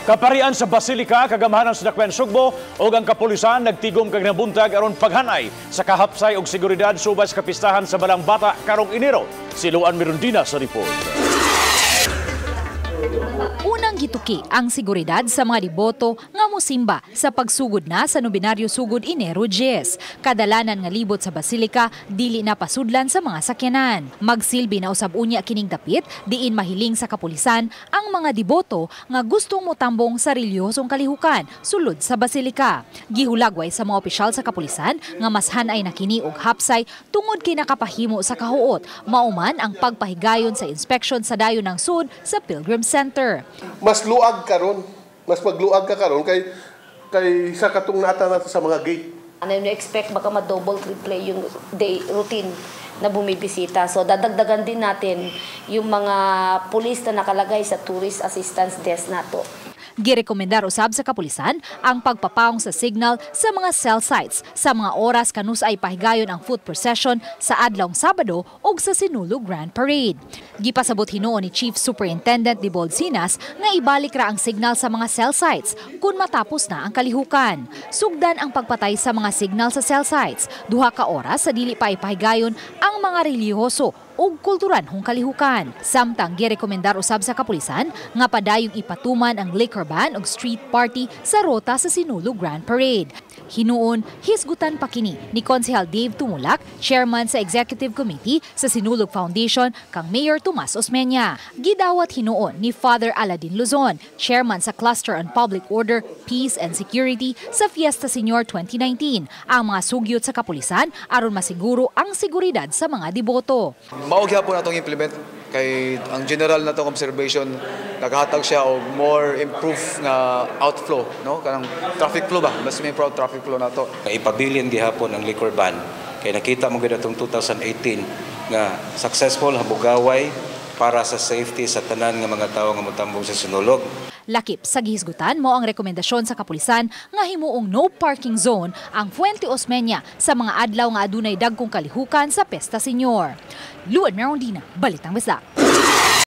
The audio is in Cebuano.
Kaparian sa Basilika, kagamhanan sa Dakbayan Sugbo ug ang kapulisan nagtigom kag nabuntag aron paghanay sa kahapsay ug seguridad subay sa kapistahan sa Balang Bata karong Enero. Si Luan Mirundina sa report. Unang gituki ang seguridad sa mga deboto nga musimba sa pagsugod na sa nobenaryo sugod Enero 10. Kadalanan nga libot sa basilika dili na pasudlan sa mga sakyanan. Magsilbi na usab unya kining dapit diin mahiling sa kapulisan ang mga deboto nga gustong motambong sa relihiyosong kalihukan sulod sa basilika. Gihulagway sa mga opisyal sa kapulisan nga mas hanay na kini og hapsay tungod kay nakapahimo sa kahuot. Mauman ang pagpahigayon sa inspeksyon sa dayon ng sud sa Pilgrim Center. Mas luag karon, mas magluag ka karon kay sa katong nata nato sa mga gate. Ano yung expect, baka ma-double, triple yung day routine na bumibisita. So dadagdagan din natin yung mga pulis na nakalagay sa tourist assistance desk nato. Girekomendar usab sa kapulisan ang pagpapaong sa signal sa mga cell sites sa mga oras kanus-ay pahigayon ang foot procession sa adlawng Sabado ug sa Sinulog Grand Parade. Gipasabot hinuon ni Chief Superintendent Debold Sinas nga ibalik ra ang signal sa mga cell sites kung matapos na ang kalihukan. Sugdan ang pagpatay sa mga signal sa cell sites 2 ka oras sa dili pa ipahigayon ang mga relihiyoso ug kulturanhong kalihukan. Samtang girekomendar usab sa kapulisan nga padayong ipatuman ang liquor ban ug street party sa rota sa Sinulog Grand Parade. Hinuon, hisgutan pa kini ni Konsehal Dave Tumulak, chairman sa Executive Committee sa Sinulog Foundation, kang Mayor Tomas Osmeña. Gidawat hinuon ni Father Aladin Luzon, chairman sa Cluster on Public Order, Peace and Security sa Fiesta Senior 2019, ang mga sugyot sa kapulisan aron masiguro ang seguridad sa mga deboto. Mao gyapon atong implement kay ang general na tong observation, naghatag siya og more improve nga outflow, no, kanang traffic flow ba, mas may improve traffic flow nato. Ipabilin gihapon ang liquor ban kay nakita mo gyud atong 2018 nga successful habugaway para sa safety sa tanan nga mga tawo nga motambong sa Sinulog. Lakip sa gihisgutan mao ang rekomendasyon sa kapulisan nga himuong no parking zone ang Fuente Osmeña sa mga adlaw nga adunay dagkong kalihukan sa Pesta Senior. Luan Merondina, Balitang Bisdak.